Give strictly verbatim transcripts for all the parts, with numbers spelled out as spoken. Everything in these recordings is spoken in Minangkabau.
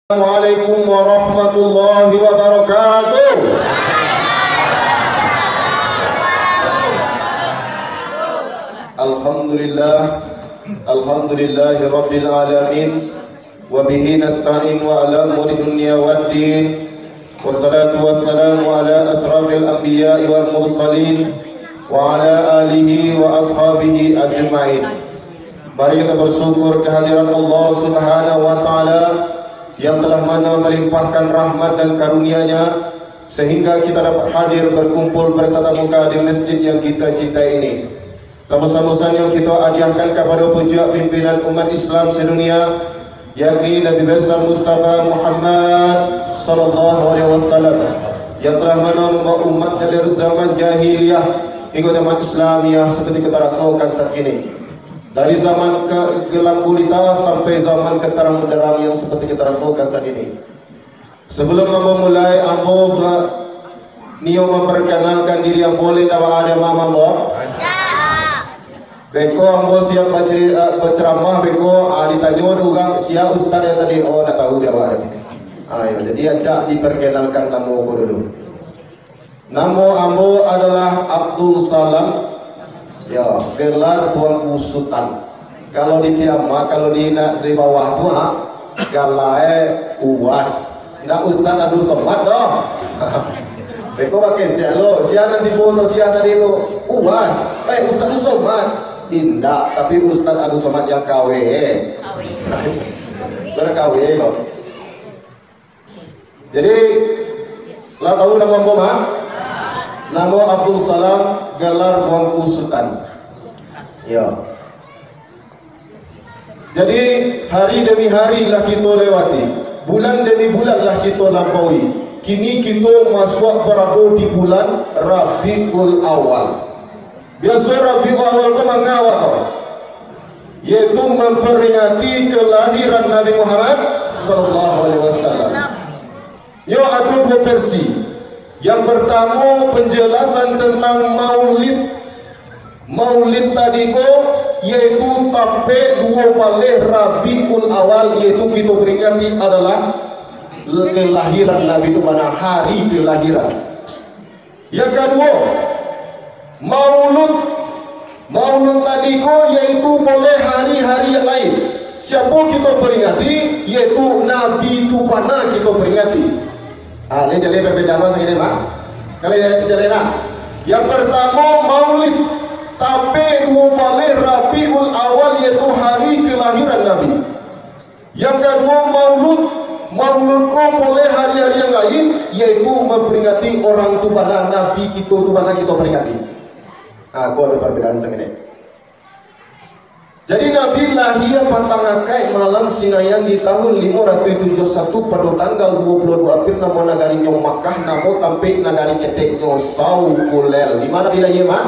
Assalamualaikum warahmatullahi wabarakatuh. Alhamdulillah. Alhamdulillahi rabbil alamin. Wa bihi nasta'in wa ala umuri dunya waddin. Wassalatu wassalamu ala asrafil anbiya'i wal mursalin wa ala alihi wa ashabihi ajma'in. Mari kita bersyukur kehadiran Allah Subhanahu wa Ta'ala yang telah mana melimpahkan rahmat dan karunia-Nya, sehingga kita dapat hadir berkumpul bertatap muka di masjid yang kita cintai ini. Tabosan-bosan yang kita hadiahkan kepada puncak pimpinan umat Islam sedunia, yakni Nabi Besar Mustafa Muhammad sallallahu alaihi wasallam, yang telah mana membawa umat dari zaman jahiliyah hingga zaman Islamiah seperti kita rasakan saat ini. Dari zaman kegelap gulita sampai zaman keterang benderang yang seperti kita rasakan saat ini. Sebelum ambo mulai, ambo ba-, nio memperkenalkan diri ambo, lai ndak baa dek ambo. Beko ambo siap baceri-, eh, baceramah, beko, ah, ditanyo dek urang, "Sia ustaz yang tadi?" Oh, ndak tahu dek awak di sini. Ah, iyo, jadi acak diperkenalkan namo ko dulu. Namo ambo adalah Abdul Salam. Yo, gelar Tuanku Sutan. Kalau di Piamak, kalau di na-, di bawah tu, ha, galae Uwas. Ndak Ustaz Abdul Somad doh. Beko bakecek lo, sia nan tibo tu, sia tadi tu. Uwas. Eh, Ustaz Abdul Somad. Indak, tapi Ustaz Abdul Somad yang kawe. Berkawe kok. Jadi, lah tahu namo ambo, Mak? Namo Abdul Salam, gelar Tuanku Sutan. Yo. Jadi, hari demi hari lah kito lewati, bulan demi bulan lah kito lampaui. Kini kito masuak barado di bulan Rabiul Awal. Biaso Rabiul Awal ko manga awak ko? Yaitu memperingati kelahiran Nabi Muhammad sallallahu alaihi wasallam. Yo, ado duo versi. Yang pertamo, penjelasan tentang Maulid. Maulid tadi ko, yaitu tapek duo baleh Rabiul Awal, yaitu kito peringati adalah kelahiran Nabi tu, mano hari kelahiran. Yang kaduo, Maulud. Maulud tadi ko yaitu boleh hari-hari yang lain. Siapo kito peringati? Yaitu Nabi tu bana kito peringati. Ah, ni jadi perbedaan mah sakali, Mak. Kalau jadi, nah, yang pertamo Maulid, tapek duo baleh Rabiul Awal, yaitu hari kelahiran Nabi. Yang kaduo, Maulud. Maulud ko boleh hari-hari yang lain, yaitu memperingati orang tu bana, Nabi kito tu bana kito peringati. Ha, ko ado perbedaan sangaik. Jadi, Nabi lahia patang akaik malam Sinayan di tahun limo ratuih tujuah satu pado tanggal duo puluah duo April, namo nagarinyo Makkah, namo tampek nagari keteknyo Saukulel. Di ma Nabi lahia, Mak?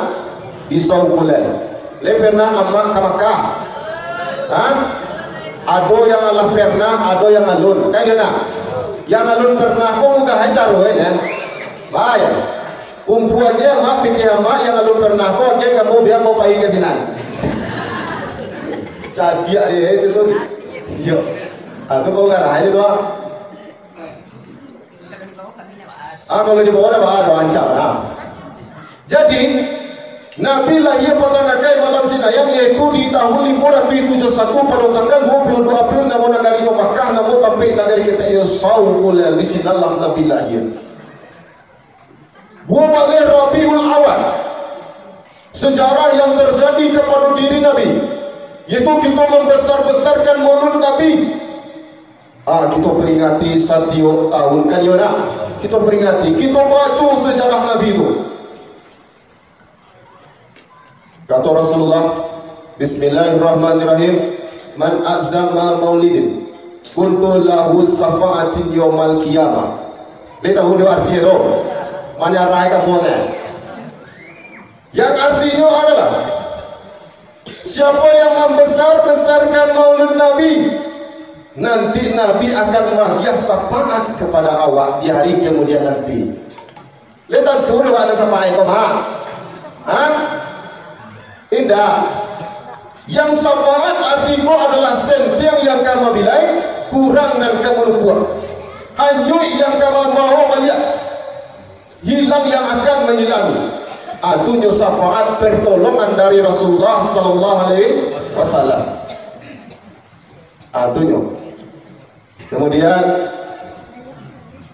Di Saukulel. Lai pernah amak ka Makkah? Ha? Ado yang alah pernah, ado yang alun. Kan iyo nah? Yang alun pernah ko mugah ai caro, kan? Bahaya. Kumpuannyo amak, pitih amak yang alun pernah ko, agiah ka ambo bia ambo pai ka sinan. Cadiak deh, eh, caro tu. Yo. Ah, tu kau ngarah aja tu, ah. Ah, kalau di bawah dah, dah ancam dah. Jadi, Nabi lahia patang akaik malam Sinayan, yaitu di tahun limo ratuih tujuah satu pado tanggal duo puluah duo April, namo nagarinyo Makkah, namo tampek nagari keteknyo Saukulel, di sinanlah Nabi lahia. Duo baleh Rabiul Awal, sejarah yang terjadi kepada diri Nabi, yaitu kito membesar-besarkan Maulud Nabi. Ah, kito peringati satiok tahun, kan iyo nah? Kito peringati, kito baco sejarah Nabi tu. Kato Rasulullah, "Bismillahirrahmanirrahim, man azama maulidin, kuntu lahu syafa'atin yaumal qiyamah." Lai tahu ndak artinyo tu? Manyarah ka buah. Yang artinyo adalah, siapa yang membesar-besarkan Maulud Nabi, nanti Nabi akan magiah syafaat kepada awak di hari kemudian nanti. Lai tantu dek awak nan syafaat ko, ha? Ha? Indak. Yang syafaat arti ko adalah sentiang yang ka mabilai, Kurang nan ka manukuak, hanyuik yang ka mambawo baliak, hilang yang akan manyilangi. Atunyo syafaat pertolongan dari Rasulullah sallallahu alaihi wasallam. Atunyo. Kemudian,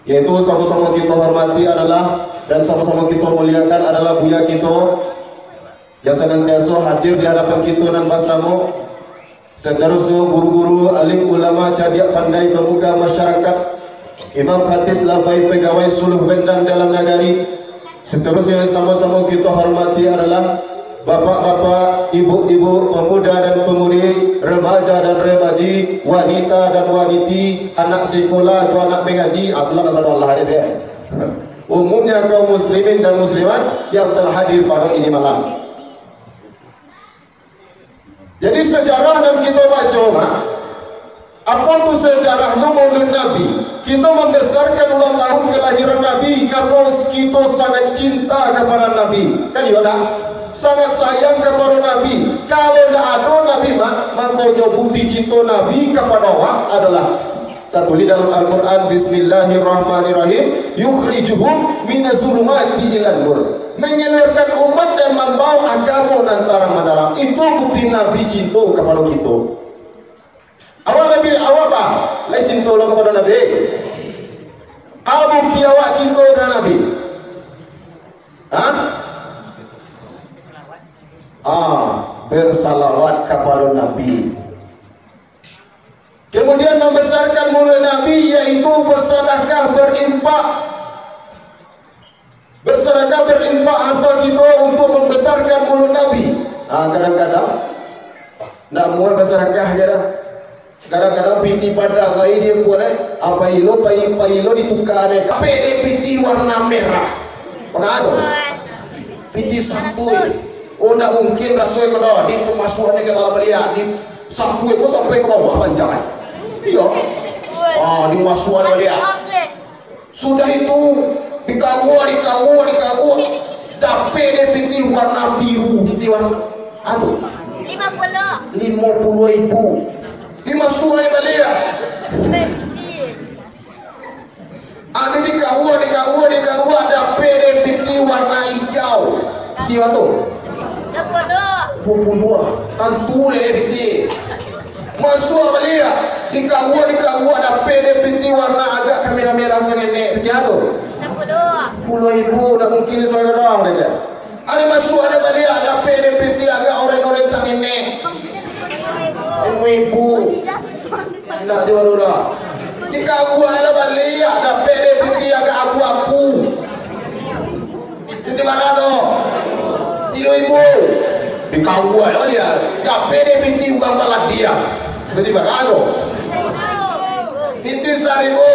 yaitu samo-samo kito hormati adalah, dan samo-samo kito muliakan adalah buya kito yang sanantiaso hadir di hadapan kito nan basamo. Saterusnyo, guru-guru, alim ulama, cadiak pandai, pamuka masyarakat, imam khatib, labai pegawai suluh bendang dalam nagari. Saterusnyo, samo-samo kito hormati adalah bapak-bapak, ibu-ibu, pemuda dan pemudi, remaja dan remaji, wanita dan waniti, anak sikola jo anak mangaji, apalah kasado Allah ni, deh. Umumnya kaum muslimin dan muslimat yang telah hadir pada ini malam. Jadi, sejarah nan kito baco, Mak, apo tu sejarah tu Maulid Nabi? Kito membesarkan ulang tahun kelahiran Nabi karena kito sangat cinta kepada Nabi. Kan iyo dak? Sangat sayang kepada Nabi. Kalau dak ado Nabi, Mak, mangkonyo bukti cinto Nabi kepada awak adalah tatulih dalam Al-Quran, "Bismillahirrahmanirrahim, yukhrijuhum minaz zulumati ilan nur." Mengeluarkan umat dan mambawa agamo nan tarang mandarang. Itu bukti Nabi cinto kepada kito. Awak Nabi, awak ba, lai cinto lo kepada Nabi? Apo bukti awak cinto ka Nabi? Hah? Ah, bersalawat kepada Nabi. Kemudian membesarkan Maulid Nabi, yaitu bersedekah, berinfak. Bersedekah, berinfak harta kito untuk membesarkan Maulid Nabi. Ah, kadang-kadang, nak muat bersedekah je dah. Kadang-kadang piti padah gai dia buat, eh. Apa ilo, pai, pai ilo ditukar, eh. Tapi dia piti warna merah. Pernah tu? Piti sapui. Oh, ndak mungkin raso ko dah. Di pemasuannya ke dalam dia. Di sapui ko sampai ke bawah panjang, eh. Iyo. Ah, dimasuan dia. Sudah itu, dikawua, dikawua, dikawua. Dapek deh piti warna biru, piti warna, aduh. Lima puluh. Lima puluh ribu. Dimasuak dek baliak. Piti. Anu dikawua, dikawua, dikawua, dapek deh piti warna ijau. Piti apo tu? Dua puluh. Dua puluh dua. Tantu deh piti. Masuak baliak, dikawua, dikawua, dapek deh piti warna agak kamerah-merah sangenek. Piti apo? Sapuluah. Sapuluah ribu, ndak mungkin salah orang, kata. Ari masuak deh baliak, dapek deh piti agak oren-oren sangenek. Limo ribu. Ndak juo urang. Dikawua lah baliak, dapek deh piti agak abu-abu. Piti bara tu? Tigo ribu. Dikawua lah dia. Dapek deh piti urang baladiah. Piti bara tu? Piti saribu.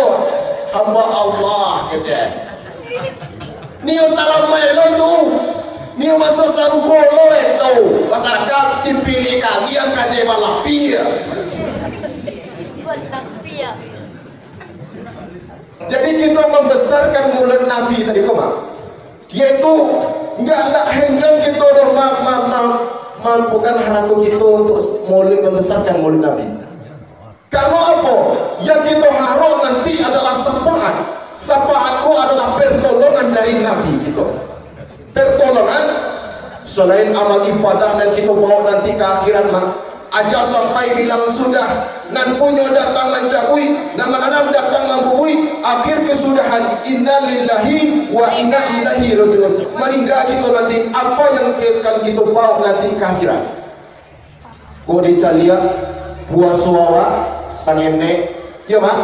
Hamba Allah, kecek. Nio salamaik lo tu. Nio masuak sarugo lo itu. Masyarakat dipilih kalian kaje balapia. Balapia. Jadi, kito membesarkan Maulid Nabi tadi ko, Mak, yaitu ndak, ndak henggan kito doh ma-, ma-, ma-, mampukan harato kito untuk Maulid, membesarkan Maulid Nabi. Karena apo? Yang kito harap nanti adalah syafaat. Syafaat ko adalah pertolongan dari Nabi kito. Pertolongan, selain amal ibadah nan kito bawa nanti ka akhirat, Mak. Aja sampai bilang sudah, nan punyo datang mancabuik, nan mananam datang mambubuik, akhir kesudahan, innalillahi wa inna ilaihi raji'un. Maningga kito nanti, apa yang akan kito bawa nanti ka akhirat? Ko dicaliak puaso awak, sangenek. Iyo, Mak?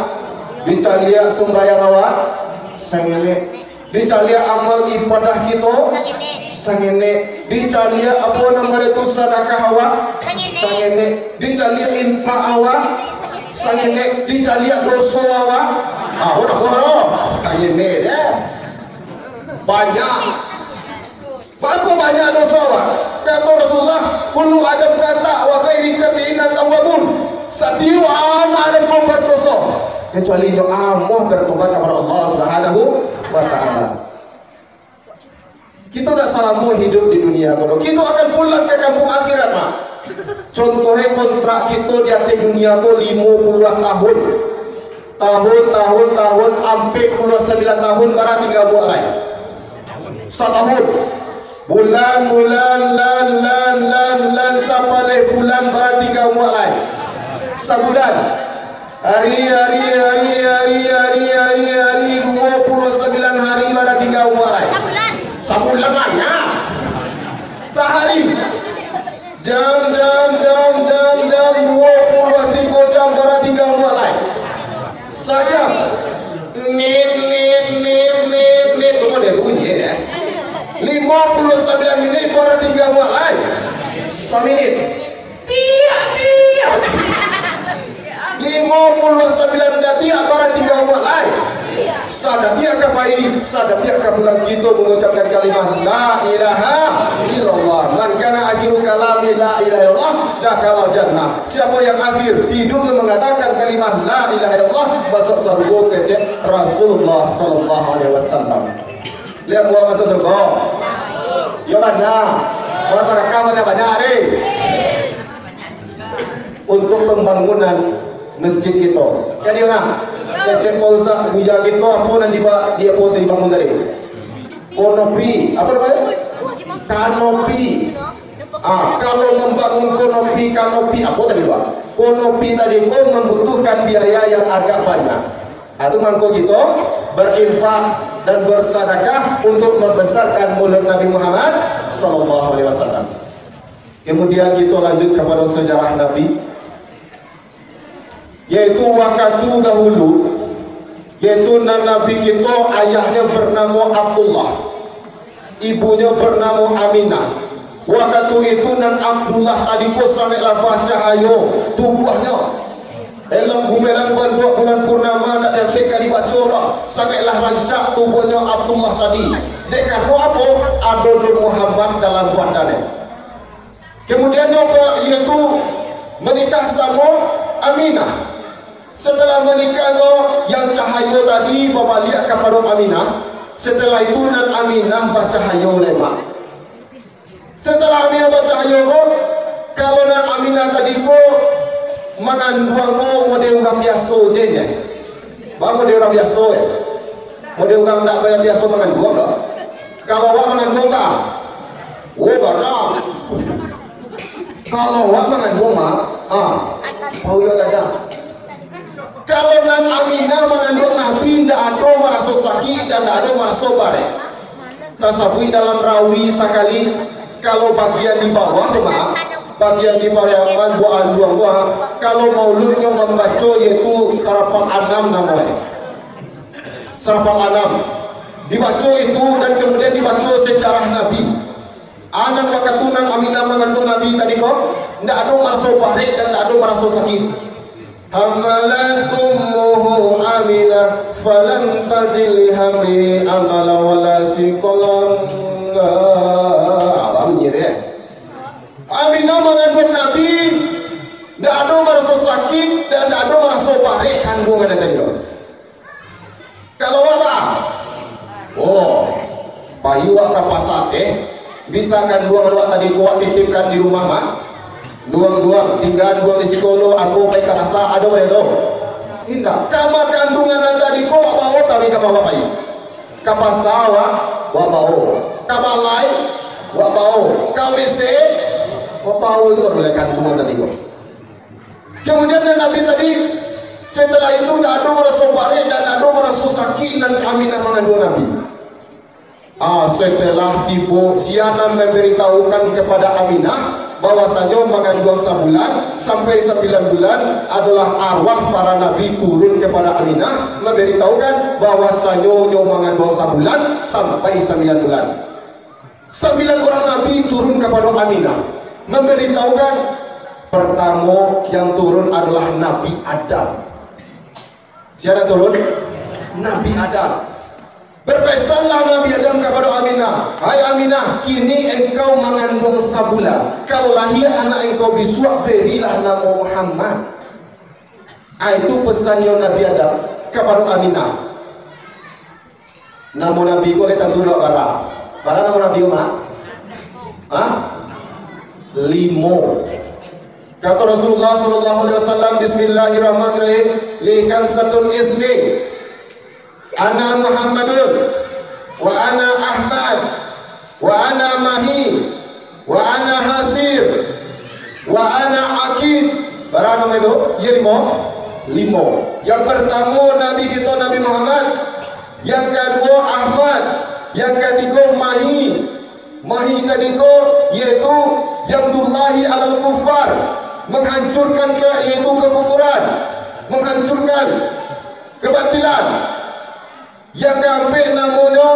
Dicaliak sumbayang awak, sangenek. Dicaliak amal ibadah kito, sangenek. Dicaliak apo namo itu, sadakah awak, sangenek. Dicaliak infak awak, sangenek. Dicaliak doso awak, ah, awak ndak buah, sangenek je. Banyak. Mako banyak doso, Pak. Kato Rasulullah, "Kullu Adam kata wa khairi katiina tawwabun." Satiok anak Adam ko berdoso, kecuali inyo amuah bertobat kepada Allah Subhanahu wa Ta'ala. Kito ndak salamo hidup di dunia ko. Kito akan pulang ka kampuang akhirat, Mak. Contohnyo, kontrak kito di ateh dunia ko limo puluah tahun. Tahun, tahun, tahun, ampek puluah sambilan tahun bara tingga umua lai. Satahun. Bulan, bulan, lan, lan, lan, lan, sapaleh bulan bara tingga umua lai. Sabulan. Ari, ari, ari, duo puluah sambilan hari bara tingga umua lai. Sabulan. Sabulan banyak. Sahari. Jam, jam, jam, jam, jam, duo puluah tigo jam bara tingga umua lai. Sajam. Nit, nit, nit, nit, nit. Tunggu deh, tunggu deh, ya. Limo puluah sambilan minit bara tingga umua lai. Saminit. Tiak, tiak. Limo puluah sambilan datiak bara tingga umua lai. Sadatiak ka pai, sadatiak ka pulang, kito mangucapkan kalimah la ilaha illallah. Man kana akhiru kalami la ilaha illallah, dakhalal jannah. Siapa yang akhir hidupnya mengatakan kalimah la ilaha illallah, masuk surga, kecek Rasulullah sallallahu alaihi wasallam. Lihat buah masuk surga. Yo bana. Buah sadakah banyak-banyak, ari. Untuk pembangunan masjid kito. Jadi, nah, kecek Pak Ustaz, buya kito apo nan diba-, di apo dibangun tadi? Kanopi. Apa namanya? Kanopi. Ah, kalau membangun kanopi, kanopi, apo tadi, Pak? Kanopi tadi ko membutuhkan biaya yang agak banyak. Ah, tu mangko kito berinfak dan bersadakah untuk membesarkan Maulid Nabi Muhammad sallallahu alaihi wasallam. Kemudian kito lanjut kepada sejarah Nabi, yaitu wakatu dahulu, yaitu nan Nabi kito ayahnyo bernamo Abdullah, ibunyo bernamo Aminah. Wakatu itu nan Abdullah tadi ko sangaiklah bacahayo tubuahnyo. Dalam gumelan bantuak bulan purnama, ndak dapek ka dibaco doh. Sangaiklah rancak tubuahnyo Abdullah tadi. Dek karano apo? Ado Nur Muhammad dalam badannyo. Kemudiannyo, yaitu manikah samo Aminah. Setelah manikahnyo, yang cahayo tadi babaliak kapado Aminah. Setelah itu, nan Aminah bacahayo lai, Mak. Setelah Aminah bacahayo ko, kalau nan Aminah tadi ko manganduang ko model urang biaso je, nyo. Bang, model urang biaso, eh. Model urang ndak payah biaso manganduang doh. Kalau awak manganduang, bang, oh, garang. Kalau awak manganduang, mak, ah, pau yo gadang. Kalau nan Aminah manganduang Nabi, ndak ado maraso sakik dan ndak ado maraso barek. Tasabuik dalam rawi sakali, kalau bagian di bawah tu, mak, bagian di pariaman buah anduang tu, ah, kalau mauludnyo mambaco, yaitu sarapal anam namonyo. Sarapal anam. Dibaco itu dan kemudian dibaco sejarah Nabi. Anan wakatu nan Aminah manganduang Nabi tadi ko, ndak ado maraso barek dan ndak ado maraso sakik. Hamalat ummuhu Aminah, falam tajid li hamlihi amala wala siqalan. Apa bunyi tu, ya? Aminah manganduang Nabi, ndak ado maraso sakik dan ndak ado maraso barek kanduangan tadi tu. Kalau awak, bah, oh, payi awak ka pasa, eh, bisa kanduang awak tadi ko awak titipkan di rumah, mah. Duang-duang, tingga duang di siko lo, ambo payi ka pasa, ado model tu? Indak. Kama kanduangan nan tadi ko awak bao taruih ka ma awak payi? Ka pasa awak, awak bao. Ka balai, awak bao. Ka W C, awak bao, itu baru lah kanduangan tadi ko. Kemudian Nabi tadi, setelah itu ndak ado maraso barek dan ndak ado maraso sakik nan Aminah manganduang Nabi. Ah, setelah tibo, sia nan mambaritahukan kepada Aminah bahwasanyo manganduang sabulan sampai sambilan bulan adalah arwah para nabi turun kepada Aminah, mambaritahukan bahwasanyo nyo manganduang sabulan sampai sambilan bulan. Sambilan urang nabi turun kapado Aminah, mambaritahukan, partamo yang turun adolah Nabi Adam. Sia nan turun? Nabi Adam. Berpesanlah Nabi Adam kapado Aminah, "Hai Aminah, kini engkau manganduang sabulan. Kalau lahia anak engkau bisuak, berilah namo Muhammad." Ah, itu pesannyo Nabi Adam kapado Aminah. Namo Nabi ko lai tantu dek awak bara. Bara namo Nabi ko, Mak? Hah? Limo. Kata Rasulullah sallallahu alaihi wasallam, "Bismillahirrahmanirrahim. Li khamsatun ismi. Ana Muhammadun, wa ana Ahmad, wa ana Mahi, wa ana Hasir, wa ana Aqib." Bara namo itu? Iyo, limo. Limo. Yang pertamo Nabi kito Nabi Muhammad, yang kaduo Ahmad, yang katigo Mahi. Mahi tadi ko, yaitu Yadullahi alal kufar, menghancurkan ke, yaitu kekufuran, menghancurkan kebatilan. Yang kaampek namonyo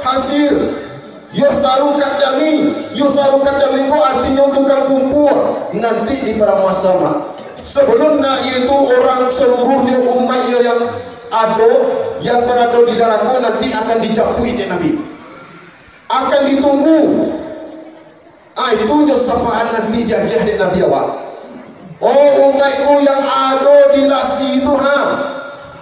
Hasir, Yuhsaru Kadami, Yuhsaru Kadami ko artinyo tukang kumpua, nanti di padang mahsyar. Sebelum nak, yaitu orang seluruhnyo umatnyo yang ado, yang barado di narako nanti akan dijapuik dek Nabi. Akan ditunggu. Ah, itu nyo syafaat nanti diagiah dek Nabi awak. Oh, umaikku yang ado di lasi itu, ha.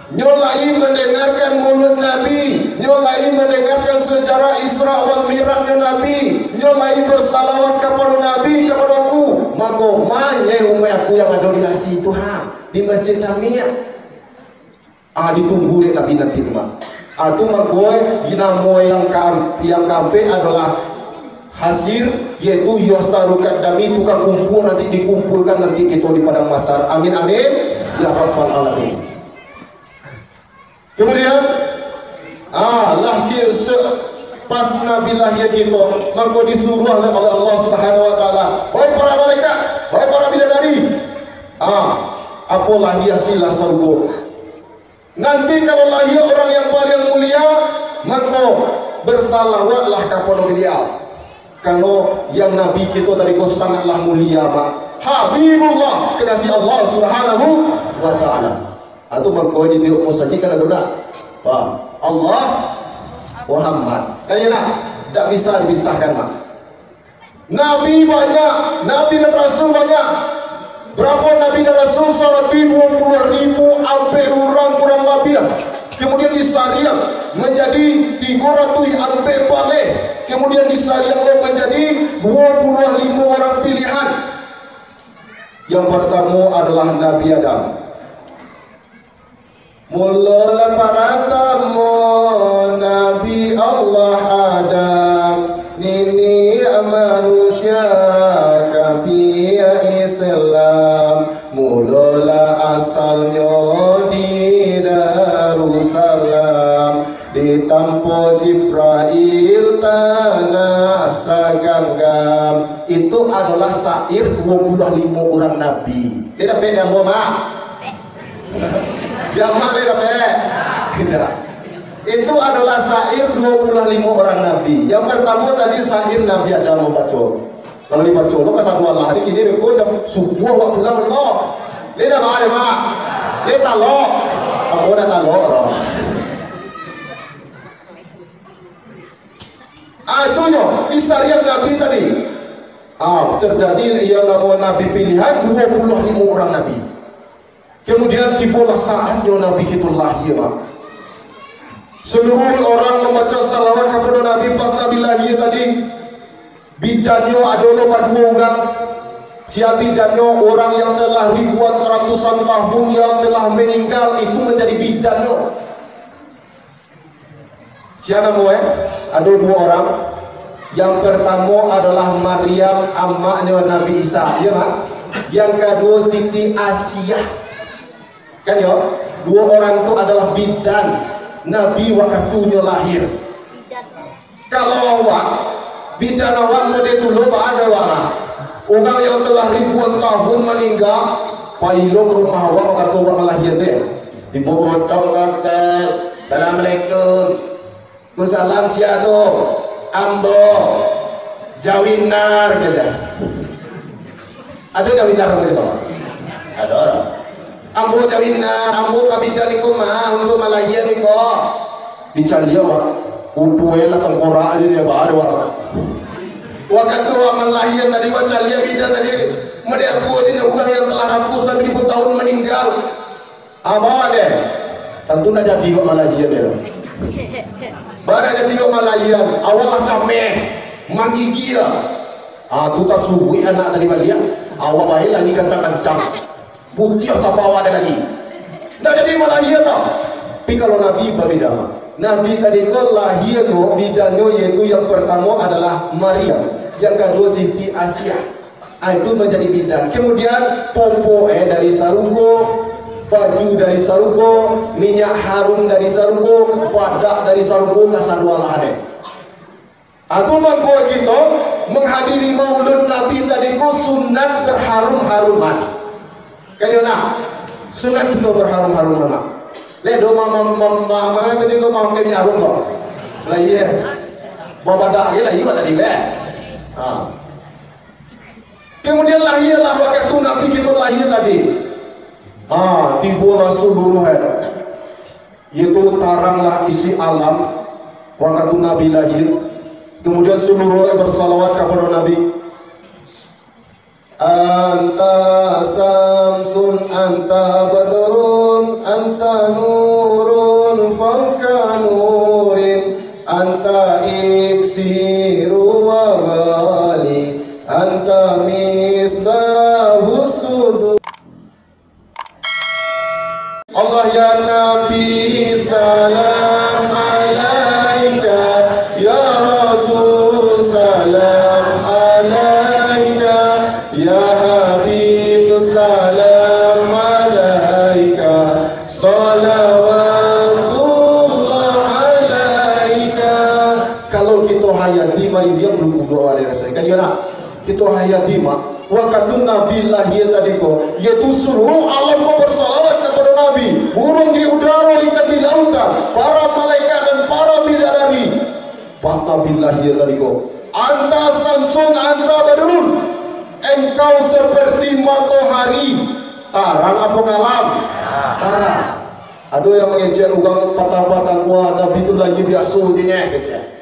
Nyo lai mandengarkan mulud Nabi, nyo lai mandengarkan sejarah Isra wal Mi'rajnyo Nabi, nyo lai bersalawat kapado Nabi, kapado aku. Mako, manyeh umaik aku yang ado di lasi itu, ha, di Masjid Samia. Ah, ditunggu dek Nabi nanti tu, Mak. Ah, tu mangko, eh, namo yang kaam-, yang kaampek adolah Hasir, yaitu Yuhsaru Kadami, tukang kumpua nanti dikumpulkan nanti kito di padang mahsyar. Amin, amin. Ya Rabbal Alamin. Kemudian, ah, lah si, se-, pas Nabi lahia kito, mangko disuruah oleh Allah Subhanahu wa Taala, "Wahai para malaikat, wahai para bidadari, ah, apo lahia silah sarugo." Nanti kalau lahia urang yang paling mulia, mako, bersalawatlah kapado beliau. Karano yang Nabi kito tadi ko sangatlah mulia, Mak. Habibullah, kekasih Allah Subhanahu wa Taala. Atau mako di tiok musajik kan ado dak? Wah, Allah Muhammad. Kan iyo nak? Dak bisa dipisahkan, Mak. Nabi banyak, nabi dan rasul banyak. Barapo nabi dan rasul? Saratus duo puluah ribu ampek urang kurang labiah. Kemudian disariang manjadi tigo ratuih ampek baleh. Kemudian disariang lo manjadi duo puluah limo urang pilihan. Yang partamo adolah Nabi Adam. Mulo lah paratamo Nabi Allah Adam, niniak manusia kabiak Islam. Mulo lah asalnyo di Darussalam, di tampo Jibrail tanah saganggam. Itu adolah sair duo puluah limo urang nabi. Dia dapek di ambo, Mak? Jamal ni dapek? Indak. Itu adolah sair duo puluah limo urang nabi. Yang partamo tadi sair Nabi Adam mambaco. Kalau dibaco lo ka satu Allah ni, kini beko jam subuah awak pulang lo. Dia dah baa, Mak? Dia talok. Ambo dah talok lo. Ah, itu nyo, disariang Nabi tadi. Ah, terjadi yang namo Nabi pilihan duo puluah limo urang nabi. Kemudian tibolah saatnyo Nabi kito lahia, Mak. Seluruh orang mambaco salawat kapado Nabi pas Nabi lahia tadi. Bidannyo ado lo baduo urang. Sia bidannyo? Orang yang telah ribuan ratusan tahun yang telah meninggal, itu manjadi bidannyo. Sia namo, eh? Ado duo orang. Yang partamo adolah Maryam, amaknyo Nabi Isa, iyo, Mak? Yang kaduo Siti Asiah. Kan yo? Duo orang tu adolah bidan Nabi wakatunyo lahia. Kalau awak, bidan awak model tu lo, baa ado awak, Mak? Urang yang telah ribuan tahun maningga, pai lo ka rumah awak, wakatunyo awak malahia tu. Ibu potong konten. Assalamualaikum. Ku salam sia tu? Ambo Jawinar, kaja. Ado Jawinar di siko? Ado. Ambo Jawinar, ambo ka bidan niko mah, untuak malahia niko. Dicaliak, Mak. Utuh e lah tangkorak aja dia, baa ado, Mak. Wakatu awak malahia tadi, wak caliak bidan tadi, model apo aja nyo urang yang telah ratusan ribu tahun maningga. Ah, baa deh. Tantu ndak jadi awak malahia deh. Baa ndak jadi awak malahia, awak lah cameh, manggigia. Ah, tu tasuruik anak tadi baliak. Awak bae lagi kancang-kancang. Putiah tabawa ado lagi. Ndak jadi malahia tau. Tapi kalau Nabi babeda, Mak. Nabi tadi ko lahia ko bidanyo, yaitu yang pertamo adalah Maryam, yang kaduo Siti Asiah. Ah, itu manjadi bidan. Kemudian popo eh dari sarugo, baju dari sarugo, minyak harum dari sarugo, padak dari sarugo, kasadoalah ade. Atu mangko kito manghadiri maulud Nabi tadi ko sunat berharum-haruman. Kan iyo nah, sunat kito berharum-haruman. Leh do mama mama mama tadi ko mamakai minyak harum ko. Lah iyo. Babadak je lah iyo tadi leh. Ha. Kemudian lahirlah wakatu Nabi kito lahir tadi. Ha, tibolah suluruh eh. Yaitu taranglah isi alam wakatu Nabi lahir. Kemudian suluruh eh bersalawat kapado Nabi. Anta samsun, anta badrun, anta nurun fauqa nurin, anta iksiru wa ghali, anta misbahus sudur. Allah ya Nabi, salam alaika, ya Rasul, salam alaika, ya Habib, salam alaika, salawatullah alaika. Kalau kito hayati, mari dia belum dua hari rasanya. Kan iyo nak? Kito hayati, Mak. Wakatu Nabi lahia tadi ko, yaitu suluruh alam ko bersalawat kapado Nabi. Buruang di udaro, ikan di lautan, para malaikat dan para bidadari. Pas Nabi lahia tadi ko, "Anta samsun, anta badrun." Engkau seperti matohari. Tarang apo kalam? Tarang. Ado yang mangecek urang patang-patang, "Wah, Nabi tu lahia biaso je nyo," kecek.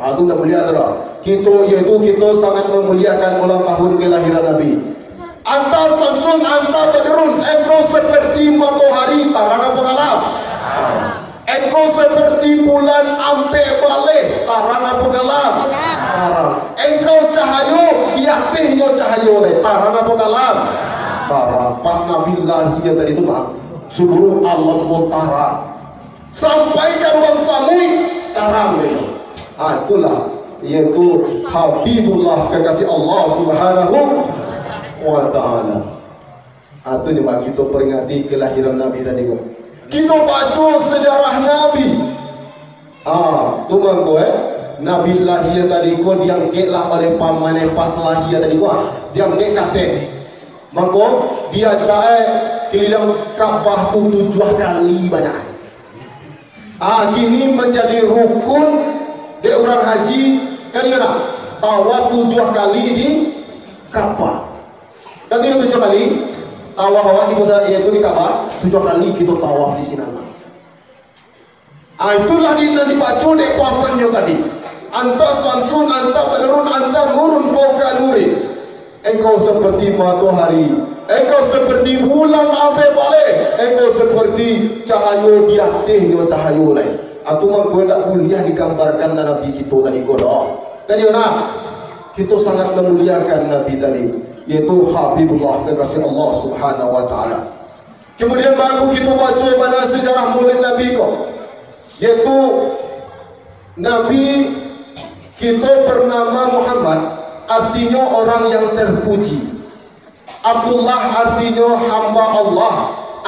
Ah, tu ndak mulia tu doh. Kito, iyo tu, kito sangat mamuliakan ulang tahun kelahiran Nabi. Anta samsun, anta badrun, engkau seperti matohari, tarang apo kalam? Engkau seperti bulan ampek baleh, tarang apo kalam? Tarang. Engkau cahayo, di atehnyo cahayo lai, tarang apo kalam? Tarang. Pas Nabi lahia tadi tu, Bang, suluruh alam ko tarang. Sampai ka lubang samuik, tarang dek. Ah, itulah, yaitu Habibullah, kekasih Allah Subhanahu wa Ta'ala. Ah, tu nyo, Pak, kito peringati kelahiran Nabi tadi ko. Kito baco sejarah Nabi. Ah, tu mangko, eh. Nabi lahia tadi ko diangkeklah oleh pamanai pas lahia tadi ko, ah. Diangkek kateh. Mangko, diacak, eh, keliling Ka'bah tu tujuah kali banyak. Ah, kini manjadi rukun dek urang haji, kan iyo nak? Tawaf tujuah kali di Ka'bah. Kan iyo tujuah kali? Tawaf awak di Musa, yaitu di Ka'bah, tujuah kali kito tawaf di sinan, nak. Ah, itulah di, nan dibaco dek pamannyo tadi. Anta samsun, anta badrun, anta nurun fauqa nurin. Engkau seperti matohari, engkau seperti bulan ampek baleh, engkau seperti cahayo di atehnyo cahayo lai. Atu mangko indak buliah digambarkan Nabi kito tadi ko doh. Kan iyo nak, kito sangat mamuliakan Nabi tadi, yaitu Habibullah, kekasih Allah Subhanahu wa Ta'ala. Kemudian baru kito baco bana sejarah Maulid Nabi ko, yaitu Nabi kito bernama Muhammad, artinyo orang yang terpuji. Abdullah artinyo hamba Allah.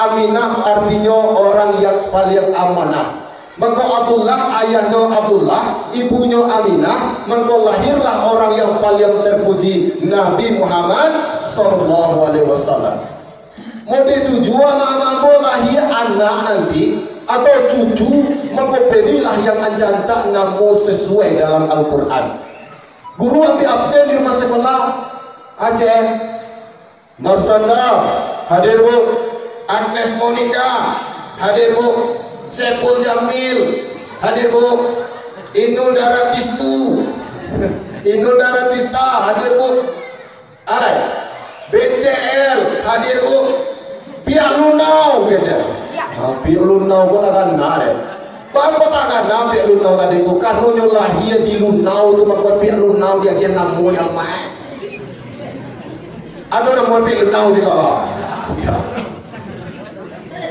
Aminah artinyo orang yang paling amanah. Mako Abdullah, ayahnyo Abdullah, ibunyo Aminah, mako lahirlah orang yang paling terpuji, Nabi Muhammad sallallahu alaihi wasallam. Mode tu juo, anak-anak ko lahia anak nanti, atau cucu, mako berilah yang ancak-ancak namo sesuai dalam Al-Quran. Guru ambiak absen di rumah sekolah, Aceh, Marsanda, hadir, Bu. Agnes Monica, hadir, Bu. Saiful Jamil, hadir, Bu. Inul Daratistu, Inul Daratista, hadir, Bu. Alai, B C L, hadir, Bu. Piak Lunau, kecek. Ah, Piak Lunau ko takana deh. Baa ko takana Piak Lunau tadi ko? Karano nyo lahia di Lunau tu, mako Piak Lunau diagiah namo yang maek. Ado namo Apik Lunau siko?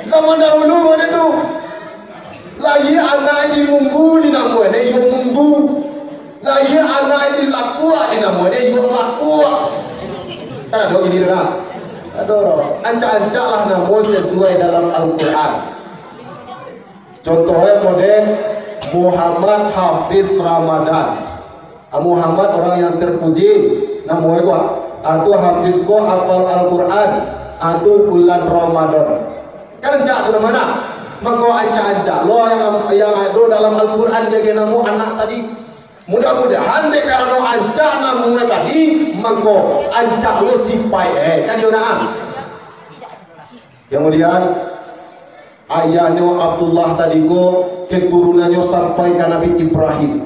Zaman dahulu mode tu. Lahia anak di munggu, dinamoan e iyo munggu. Lahia anak di lakuak, dinamoan e iyo lakuak. Kan ado gini tu, nah. Ado, ado. Ancak-ancaklah namo sasuai dalam Al-Quran. Contohnyo mode Muhammad Hafiz Ramadan. Ah, Muhammad orang yang terpuji, namo e ko. Ah, tu Hafiz ko hafal Al-Quran. Ah, tu bulan Ramadan. Kan ancak tu namo e. Mangko ancak-ancak lo yang, yang ado dalam Al-Quran jago namo anak tadi. Mudah-mudahan dek karano ancak namo e tadi, mangko ancak lo sipaik e. Kan iyo nah. Kemudian, ayahnyo Abdullah tadi ko, keturunannyo sampai ka Nabi Ibrahim.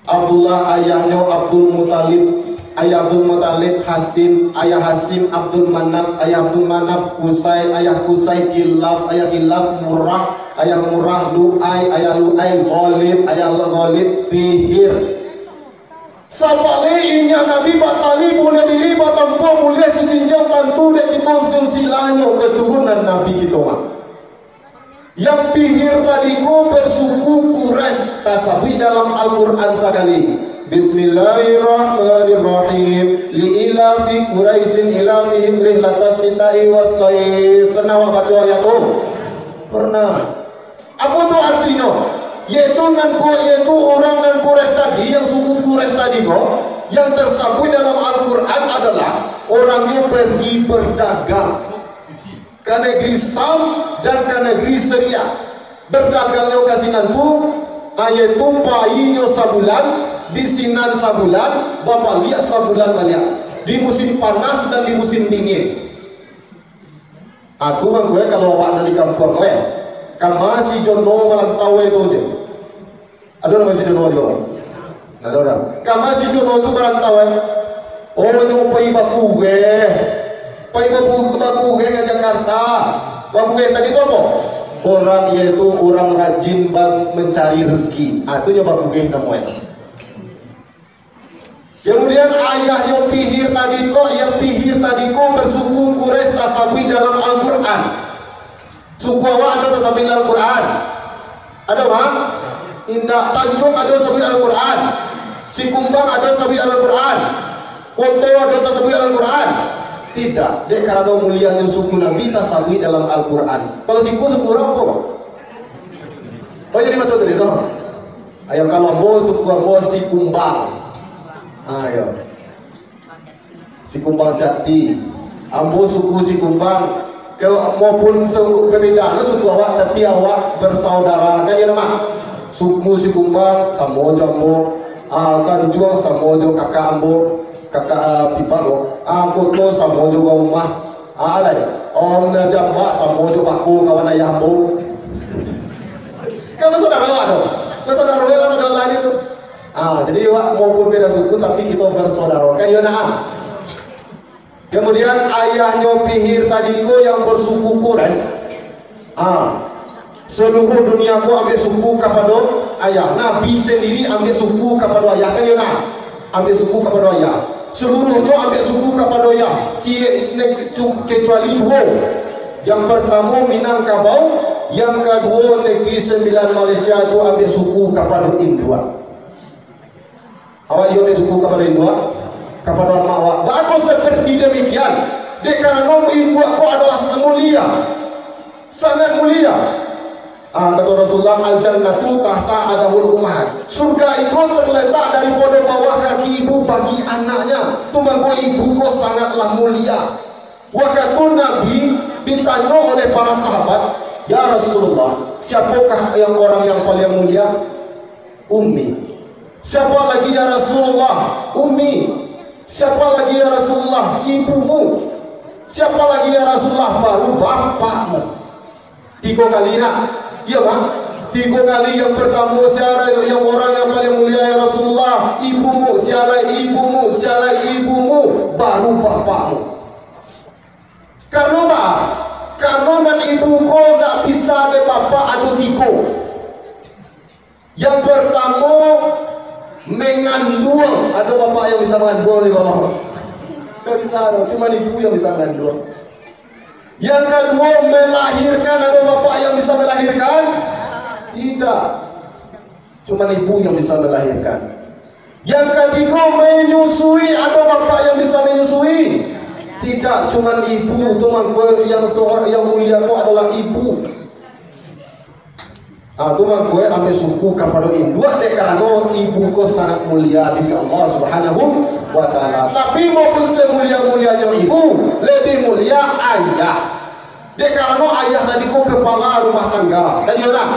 Abdullah ayahnyo Abdul Muthalib, ayah Abdul Muthalib Hasyim, ayah Hasyim Abdul Manaf, ayah Abdul Manaf Qusay, ayah Qusay Kilaf, ayah Kilaf Murrah, ayah Murrah Lu'ay, ayah Lu'ay Ghalib, ayah Ghalib Fihir. Sabaleh inyo Nabi batali buliah diri, batampuah buliah cicing jam, tantu dek kito silsilahnyo keturunan Nabi kito mah. Yang Fihir tadi ko bersuku Quraisy, tasabuik dalam Al-Quran sakali. Bismillahirrahmanirrahim. Li ilafi Quraisyin ilafihim rihlatas syita'i was shaif. Pernah awak baco ayat tu? Pernah. Apo tu artinyo? Yaitu nan ku-, yaitu urang nan Quraisy tadi, yang suku Quraisy tadi ko, yang tersabuik dalam Al-Quran adalah orangnyo pergi berdagang ka negeri Syam dan ka negeri Syria. Berdagangnyo ka sinan tu, yaitu painyo sabulan, di sinan sabulan, babaliak sabulan baliak. Di musim panas dan di musim dingin. Aku mangko e, kalau awak nan di kampuang ko e, kama si Jono marantau e tu je. Ado namo si Jono juo? Ndak ado, dah. Kama si Jono tu marantau e. Oh, nyo pai bakugeh. Pai baku-, bakugeh ka Jakarta. Bakugeh tadi tu apo? Orang, yaitu orang rajin ba-, mencari rezeki. Ah, tu nyo bakugeh namo e. Kemudian ayahnyo Fihir tadi ko, yang Fihir tadi ko bersuku Quraisy tasabuik dalam Al-Quran. Suku awak ado tasabuik dalam Al-Quran? Ado, Bang? Indak. Tanjuang ado tasabuik dalam Al-Quran? Sikumbang ado tasabuik dalam Al-Quran? Koto ado tasabuik dalam Al-Quran? Tidak. Dek karano mulianyo suku Nabi tasabuik dalam Al-Quran. Kalau siku, suku urang apo, Bang? Oh, jadi macam tadi tu. Ayo, kalau ambo, suku ambo Sikumbang. Ayo. Sikumbang Jati. Ambo suku Sikumbang. Ke, maupun se-, berbeda lah suku awak, tapi awak bersaudara. Kan iyo namo? Suku Sikumbang, samo jo ambo. Ah, Tanjuang, samo jo kakak ambo. Kakak, ah, Pipak ko. Ah, Koto, samo jo urang rumah. Ah, lai. Om Jambak samo jo bako kawan ayah ambo. Kan basaudaro awak tu. Basaudaro awak, basaudaro lain tu. Ah, jadi awak maupun beda suku, tapi kito basaudaro. Kan iyo nah. Kemudian ayahnyo Fihir tadi ko yang bersuku Quraisy. Ah, seluruh dunia ko ambiak suku kapado ayah. Nabi sendiri ambiak suku kapado ayah, kan iyo nah? Ambiak suku kapado ayah. Seluruhnyo ambiak suku kapado ayah. Ciek ne-, cu-, kecuali duo. Yang pertamo Minangkabau, yang kaduo Negeri Sembilan Malaysia tu ambiak suku kapado induak. Awak iyo ambiak suku kapado induak, kapado amak awak. Baa kok seperti demikian? Dek karano induak ko adalah sangat mulia. Sangat mulia. Ah, kato Rasulullah, "Al-jannatu tahta aqdamil ummahat." Surga itu terletak daripada bawah kaki ibu bagi anaknya. Tu mangko ibu ko sangatlah mulia. Wakatu Nabi ditanyo oleh para sahabat, "Ya Rasulullah, siapokah yang orang yang paling mulia?" "Ummi." "Siapa lagi ya Rasulullah?" "Ummi." "Siapa lagi ya Rasulullah?" "Ibumu." "Siapa lagi ya Rasulullah?" "Baru bapakmu." Tigo kali nak. Iyo, Bang. Tigo kali, yang pertamo, "Sia lai yang orang yang paling mulia ya Rasulullah?" "Ibumu." "Sia lai?" "Ibumu." "Sia lai?" "Ibumu." "Baru bapakmu." Karano ba? Karano nan ibu ko ndak bisa dek bapak ado tigo. Yang pertamo, mengan-, Manganduang, ado bapak yang bisa manganduang di bawah? Ndak bisa doh, cuma ibu yang bisa manganduang. Yang kaduo, melahirkan, ado bapak yang bisa melahirkan? Tidak. Cuma ibu yang bisa melahirkan. Yang katigo, menyusui, ado bapak yang bisa menyusui? Tidak, cuma ibu. Tu mangko yang seorang yang mulia ko adalah ibu. Ah, tu mangko, eh, ambe syukur kapado induak, dek karano ibu ko sangat mulia di sisi Allah Subhanahu wa Ta'ala. Tapi, maupun semulia-mulianyo ibu, lebih mulia ayah. Dek karano ayah tadi ko kepala rumah tangga. Tadi yo nah.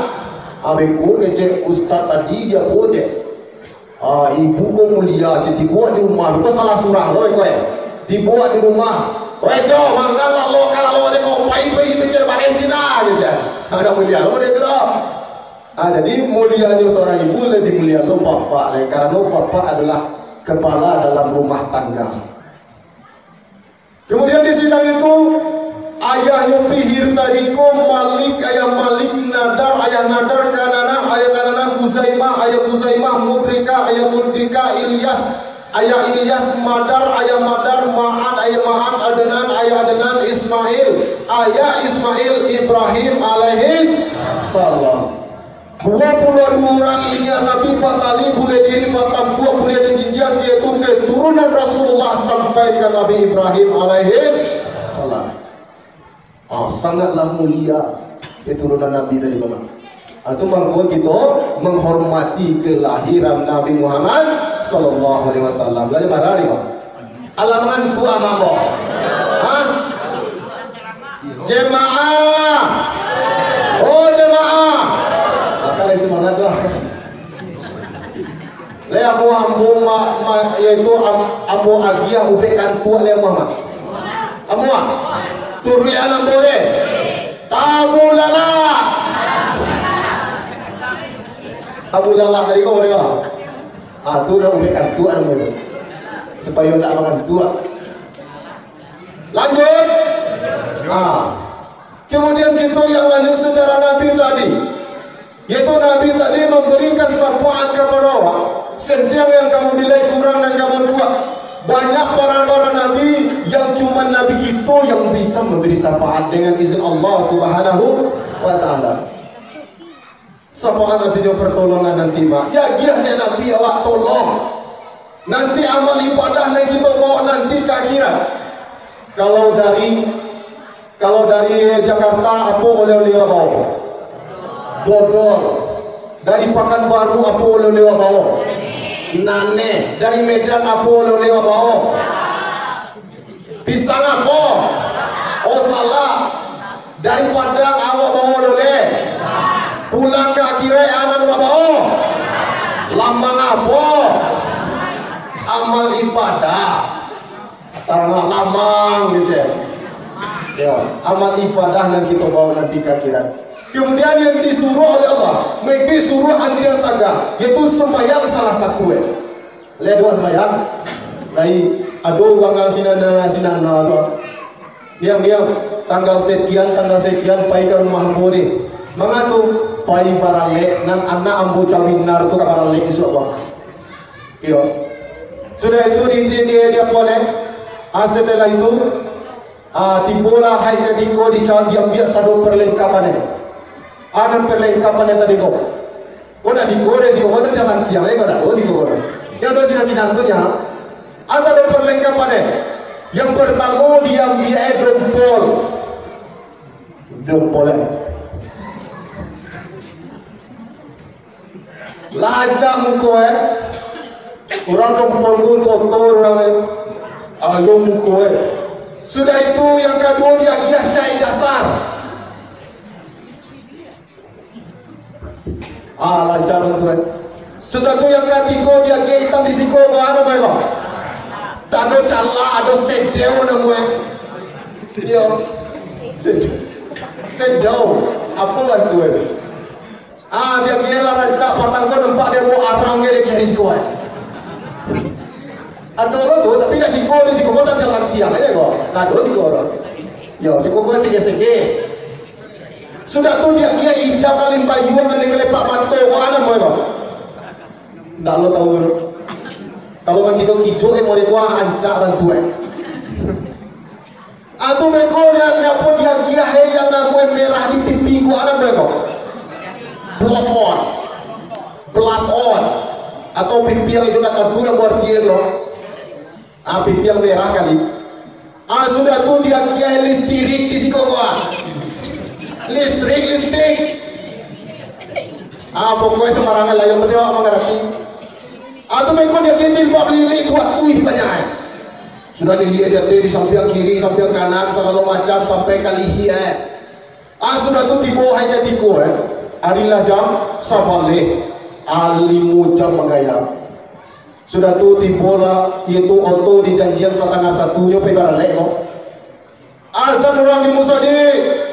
Ambe ko kecek ustaz tadi, dia ko cek. Ah, ibu ko mulia, cek, dibuek di rumah. Bukan salah surah lo, iko, eh. Dibuek di rumah. Weh, Jo, mangan lah lo, kalau lo, ko pai, pai, mencari bareh Cina, gitu, ya. Ada mulia lo, dia tu dah. Ah, jadi mulianyo seorang ibu lebih mulia lo bapak, leh. Karena bapak adalah kepala dalam rumah tangga. Kemudian di sidang itu, ayahnyo Fihir tadi ko Malik, ayah Malik, Nadar, ayah Nadar, Kananah, ayah Kananah, Khuzaimah, ayah Khuzaimah, Mudrika, ayah Mudrika, Ilyas, ayah Ilyas, Madar, ayah Madar, Ma'ad, ayah Ma'ad, Adnan, ayah Adnan, Ismail, ayah Ismail, Ibrahim alaihis salam. Duo puluah duo urang inyiak Nabi, batali bulek diri, batampuak bulek dijinjiang, yaitu keturunan Rasulullah sampai ka Nabi Ibrahim alaihis salam. Ah, sangatlah mulia keturunan Nabi tadi, Bapak. Ah, tu mangko kito menghormati kelahiran Nabi Muhammad sallallahu alaihi wasallam. Belajar marah ni, Bang. Alah mangantuak, Ambo? Hah? Jemaah. Oh, jemaah. Maka lai semangat tu lah. Lai ambo, ambo ma-, ma-, yaitu am-, ambo agiah ubek kantuak lai ambo, Mak. Ambo, ah. Turuik anak ambo deh. Tabu lalah. Tabu lalah tadi kau dia. Ah, tu dah ubek kantuak namanya. Supaya ndak mangantuak. Lanjut. Ah. Kemudian kita yang lanjut sejarah Nabi tadi. Yaitu Nabi tadi memberikan syafaat kepada awak. Sentiang yang kamu nilai kurang dan kamu buat. Banyak para-para nabi yang cuma Nabi kita yang bisa memberi syafaat dengan izin Allah Subhanahu wa Ta'ala. Sapa nanti jo pertolongan nanti, Mak? Diagiah dek Nabi awak tolong. Nanti amal ibadah nan kito bawa nanti ka akhirat. Kalau dari, kalau dari Jakarta, apo oleh-oleh awak bawa? Dodol. Dari Pakanbaru, apo oleh-oleh awak bawa? Naneh. Dari Medan, apo oleh-oleh awak bawa? Pisang apo? Oh, salah. Dari Padang awak bawa oleh-oleh. Pulang ka akhirat anan babawa. Lambang apo? Amal ibadah. Tarang lamang gitu ya. Ya, amal ibadah nan kito bawa nanti ka akhirat. Kemudian yang disuruh oleh Allah, mengikuti suruh anti yang tagah, yaitu sembahyang salah satu, eh. Lai duo sambayang. Lai ado urang nan sinan, sinan, nah, tu. Niang, niang, tanggal sekian, tanggal sekian, pai ka rumah ambo deh. Manga tu, pai baralek, nan anak ambo cawinar tu ka baralek isuak, Bang. Iyo. Sudah itu, di, di, di, di apo, neh? Ah, setelah itu, ah, tibolah hari katiko dica-, diambiak sado perlengkapan, neh. Ah, nan perlengkapan nan tadi ko. Ko nak siko deh, siko ko santiang-santiang, eh, ko nak, oh, siko ko. Yang tu sinan-sinan tu nya, asa ado perlengkapan, eh. Yang pertamo diambiak, eh, dompol. Dompol, eh. Lah rancak muko, eh. Urang dompol tu kotor urang, eh. Ayo muko, eh. Sudah itu yang kaduo diagiah cai dasar. Ah, rancak tu, eh. Sudah tu yang katigo diagiah itam di siko, bawa apo, Bang? Tak ado calak, ado sedeu namo, eh. Iyo. Sedeu. Sedeu. Apo lah tu, eh? Ah, diagiah lah rancak, patang ko nampak dia bawa arang dia diagiah di siko, eh. Ado lo tu, tapi dak siko, di siko ko santiang-santiang aja ko. Nah, ado siko orang. Yo, siko ko sege-sege. Sudah tu diagiah ijau ka limpayuang, ka kelepak mato, ko apo namo ko? Ndak lo tahu lo. Kalau bang kito kicok, eh, model ko, ah, rancak bantuak, eh. Atau beko, dia, dia pun dia giah, eh, yang namonyo merah di pipi ko, anak beko. Blush on. Blush on. Atau pipi yang itu nak tentu nak buat dia, bro. Ah, pipi yang merah kali. Ah, sudah tu dia kiai listrik di siko ko, ah. Listrik, listrik. Ah, pokoknya sembarangan lah, yang penting awak mangarati. Ah, tu mengko dia kiai jilbab lilik buat tuih banyak, eh. Sudah lilik dia teh di sampiang kiri, sampiang kanan, sagalo macam, sampai ka lihia, eh. Ah, sudah tu tibo hari katiko, eh. Ari lah jam sabaleh, ah, limo jam manggayam. Sudah tu tibolah, yaitu oto dijanjian satangah satunyo pai baralek ko. Azan urang di musajik.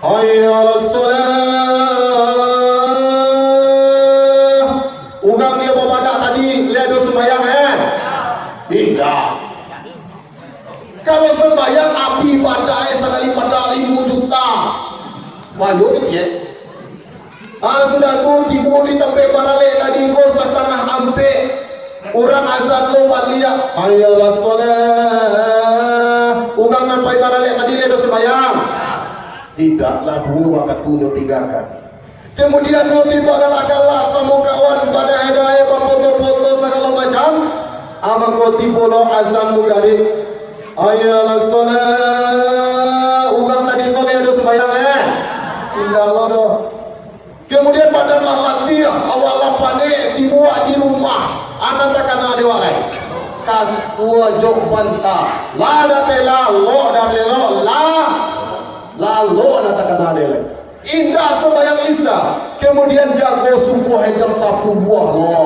Hayya alas shalah. Urang dia babadak tadi, lai ado sumbayang, eh? Indak. Kalau sumbayang, api ibadah, eh, sakali ibadah limo juta. Bayo kecil. Ah, sudah tu, tibo di tampek baralek tadi ko satangah ampek. Urang azan lo baliak, "Hayya alas shalah." Urang nan pai baralek tadi lai ado sumbayang? Indak lah, duo wakatu nyo tinggakan. Kemudian nyo tibo galak-galak samo kawan, badai-dai, bapoto-poto sagalo macam. Ah, mangko tibo lo azan magarib. "Hayya alas shalah." Urang tadi ko lai ado sumbayang, eh? Indak lo doh. Kemudian badan lah latiah, awak lah panek, dibuek di rumah. Anak takana dek awak lai. Kasua jo banta. Lah dak tela, lok dak tela, lah. Lah lok anak takana dek lai. Indak sumbayang Isya. Kemudian jago subuah jam sapuluah lo.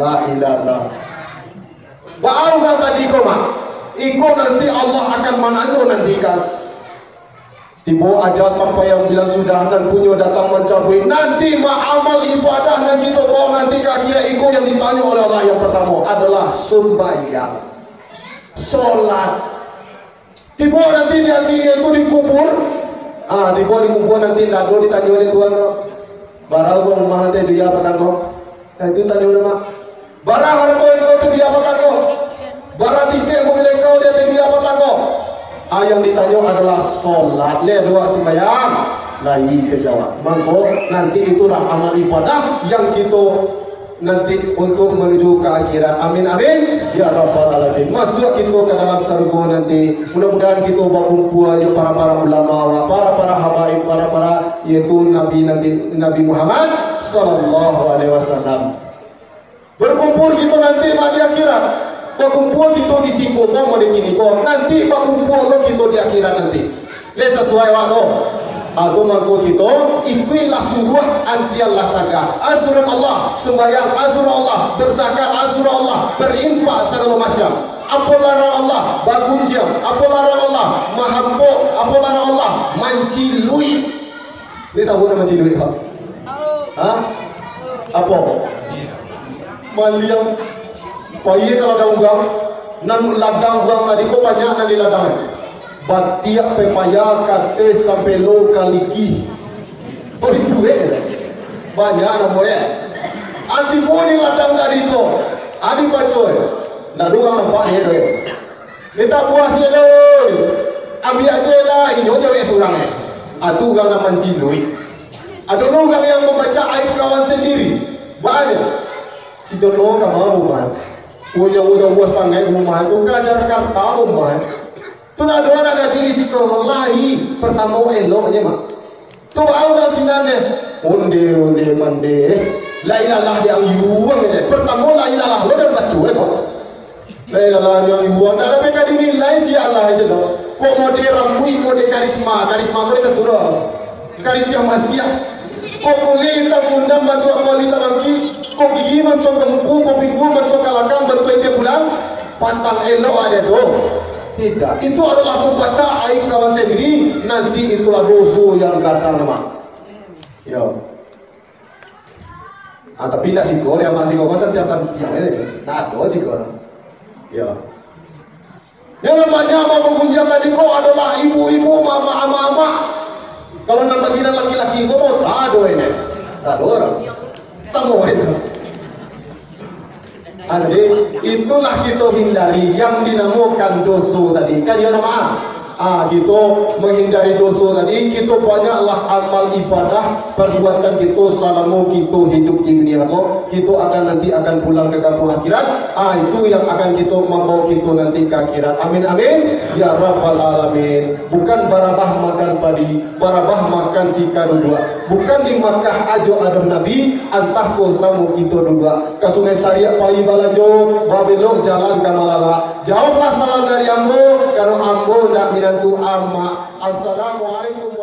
La ilaha. Baa urang tadi ko, Mak? Iko nanti Allah akan mananyo nanti kan. Tibo aja sampai yang bilang sudah, nan punyo datang mancabuik. Nanti ma-, amal ibadah nan kito bawa nanti ka akhirat, iko yang ditanyo oleh Allah yang pertamo adalah sumbayang, solat. Tibo nanti di ati itu di kubur. Ah, tibo di kubur nanti ndak ado ditanyo dek Tuhan, no. Bara uang rumah ante dunia patang ko? Nah, itu tanyo urang, Mak. Bara harto engkau tu di apo tako? Bara tikek mobil engkau di ateh di apo tako? Ah, yang ditanyo adalah solat, le doa sembahyang, lai kejawab. Mangko, nanti itulah amal ibadah yang kito nanti untuk menuju ke akhirat. Amin, amin. Ya Rabbal Alamin. Masuk kito ke dalam sarugo nanti. Mudah-mudahan kito bakumpul jo para-para ulama, para-para habaib, para-para, yaitu Nabi, Nabi, Nabi Muhammad sallallahu alaihi wasallam. Bakumpul kito nanti mah di akhirat. Bakumpul kito di siko ko, mode kini ko. Nanti bakumpul lo kito di akhirat nanti. Le sasuai awak tu. Aku mangko kito ikuilah suruah antian lah tagah. Azuran Allah, sembahyang azuran Allah, berzakat azuran Allah, berimpak sagalo macam. Apo larang Allah, bagunjiang. Apo larang Allah, mahampok. Apo larang Allah, manciluik. Ni tahu nama ciluik, ha? Ha? Apo? Maliang. Pai ka ladang urang. Nan ladang urang tadi ko banyak nan di ladang. Batiak, pepaya, kate, sampelo, kaliki. Oh, itu, eh. Banyak namo, eh. Ati pun di ladang tadi ko. Adi pacoy. Ndak ada urang nampak dia tu, eh. Mintak buah ciek lai. Ambiak ciek lai. Inyo jawek surang, eh. Atu urang nan manciluik. Ado lo urang yang mambaco aib kawan sandiri. Baa nyo? Si Jono ka ma, Bang? Punyo udah buah sangaik rumah tu, ka Jakarta, Bang. Tu nak doa nak gadih di situ. Lai, pertamo elok je, Mak. Tu baa urang sinan deh. Onde, onde, mande. La ilaha di ayuang je. Pertamo la ilaha lo dan baco, eh, Bang. La ilaha di ayuang. Nak sampai ka dinilai ciek lah itu, Bang. Kok mode rambuik, mode karisma. Karisma ko dia turun. Karitiah masiah. Kok kulik hitam kundang bantuak kuali tabangki, kok gigi mancuang ka muko, kok pinggul mancuang ka lakang, bantuak itiak pulang, patang elok ade tu. Tidak. Itu adalah mambaco aib kawan sandiri, nanti itulah doso yang gadang, Mak. Yo. Ah, tapi indak siko, dia masih kok santiang-santiang, eh. Nah, tu siko. Yo. Yang namanya bagunjiang tadi ko adalah ibu-ibu, mama, ama-ama. Kalau nan bagian laki-laki ko mau tak ada ini. Tak ada orang. Sama itu. Jadi, itulah kito hindari yang dinamokan doso tadi. Kan iyo namo? Ah, kito menghindari doso tadi, kito banyaklah amal ibadah, perbuatan kito salamo kito hidup di dunia ko. Kito akan nanti akan pulang ke kampung akhirat. Ah, itu yang akan kito mambawa kito nanti ke akhirat. Amin, amin. Ya Rabbal Alamin. Bukan barabah makan padi, barabah makan sika duduak. Bukan di Makkah ajo ado Nabi, antah ko samo kito duduak. Ka Sungai Sariak pai balanjo, babelok jalan ka Malala. Jauahlah salam dari ambo, karano ambo ndak minantu amak. Assalamualaikum.